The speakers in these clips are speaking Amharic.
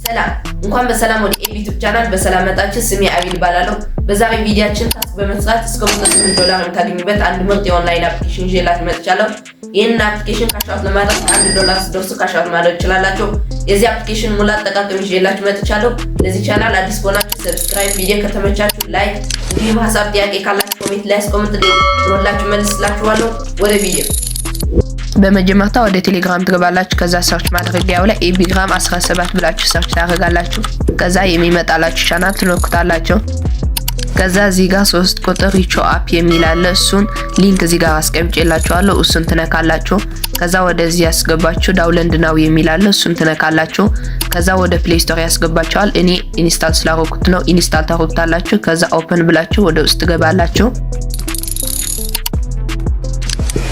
ሰላም፣ እንኳን በሰላም ወደ ኤቢ YouTube channel በሰላም መጣችሁ። ስሜ አቢል እባላለሁ። በዛሬ ቪዲዮአችን task በመስራት እስከ 108 ዶላር የምታገኙበት አንድ ምርጥ የ online application ይዤላችሁ መጥቻለሁ። ይህንን application cash out ለማድረግ 1 ዶላር ስትደርሱ cash out ማድረግ ትችላላችሁ። የዚህ application ሙሉ አጠቃቀም ይዤላችሁ መጥቻለሁ። ለዚህ ቻናል አዲስ ከሆናችሁ subscribe፣ ቪዲዮ ከተመቻችሁ like፣ እንዲሁም ሀሳብ ጥያቄ ካላችሁ comment ላይ አስቀምጡልኝ፣ ሁላችሁ መልስላችኋለሁ። ወደ ቪዲዮ። በመጀመሪያ ወደ ቴሌግራም ትገባላችሁ። ከዛ search ማድረጊያው ላይ ኤቢግራም 17 ብላችሁ search ታደርጋላችሁ። ከዛ የሚመጣላችሁ ቻናል ትነኩታላችሁ። ከዛ እዚህ ጋር 3 ቁጥር ሪቾ app የሚል አለ። እሱን link እዚህ ጋር አስቀምጬላችኋለሁ። እሱን ትነካላችሁ። ከዛ ወደዚህ ያስገባችሁ download now የሚል አለ። እሱን ትነካላችሁ። ከዛ ወደ Play Store ያስገባችኋል። እኔ install ስላረኩት ነው። Install ታረጉታላችሁ። ከዛ open ብላችሁ ወደ ውስጥ ትገባላችሁ።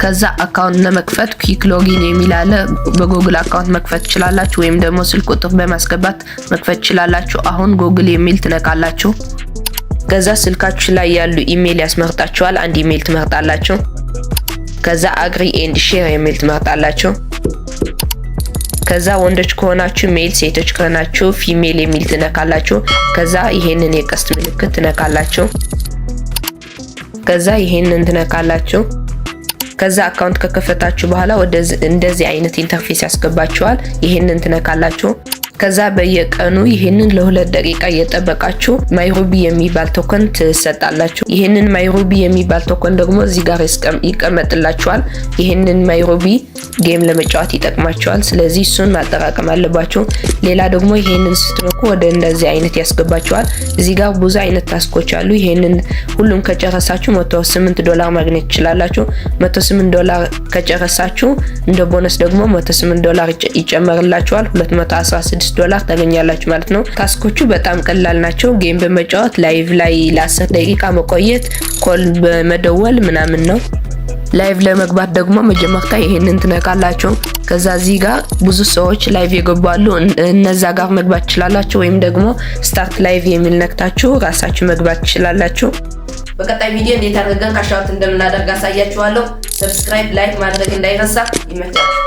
ከዛ account ለመክፈት quick login የሚል አለ። በ Google account መክፈት ትችላላችሁ፣ ወይም ደግሞ ስልክ ቁጥር በማስገባት መክፈት ትችላላችሁ። አሁን ጉግል የሚል ትነካላችሁ። ከዛ ስልካችሁ ላይ ያሉ ኢሜይል ያስመርጣችኋል። አንድ ኢሜይል ትመርጣላችሁ። ከዛ agree and share የሚል ትመርጣላችሁ። ከዛ ወንዶች ከሆናችሁ male፣ ሴቶች ከሆናችሁ female የሚል ትነካላችሁ። ከዛ ይሄንን የቀስት ምልክት ትነካላችሁ። ከዛ ይሄንን ትነካላችሁ። ከዛ account ከከፈታችሁ በኋላ ወደ እንደዚህ አይነት interface ያስገባችኋል። ይሄንን ትነካላችሁ። ከዛ በየቀኑ ይሄንን ለ2 ደቂቃ እየጠበቃችሁ MyRuby የሚባል token ትሰጣላችሁ። ይሄንን MyRuby የሚባል token ደግሞ እዚህ ጋር ይቀመጥላችኋል። ይሄንን MyRuby game ለመጫወት ይጠቅማችኋል። ስለዚህ እሱን ማጠራቀም አለባችሁ። ሌላ ደግሞ ይሄንን ስትነኩ ወደ እንደዚህ አይነት ያስገባችኋል። እዚህ ጋር ብዙ አይነት task ኦች አሉ። ይሄንን ሁሉም ከጨረሳችሁ 108 ዶላር ማግኘት ትችላላችሁ። 108 ዶላር ከጨረሳችሁ እንደ ቦነስ ደግሞ 108 ዶላር ይጨመርላችኋል። 216 ዶላር ታገኛላችሁ ማለት ነው። Task ኦቹ በጣም ቀላል ናቸው። Game በመጫወት፣ live ላይ ለ10 ደቂቃ መቆየት፣ call በመደወል ምናምን ነው። Live ለመግባት ደግሞ መጀመሪያ ይሄንን ትነካላችሁ። ከዛ እዚህ ጋር ብዙ ሰዎች live የገቡ አሉ። እነዛ ጋር መግባት ትችላላችሁ፣ ወይም ደግሞ start live የሚል ነክታችሁ ራሳችሁ መግባት ትችላላችሁ። በቀጣይ ቪዲዮ እንዴት አድርገን cash out እንደምናደርግ አሳያችኋለሁ። Subscribe፣ like ማድረግ እንዳይረሳ። ይመቻችሁ።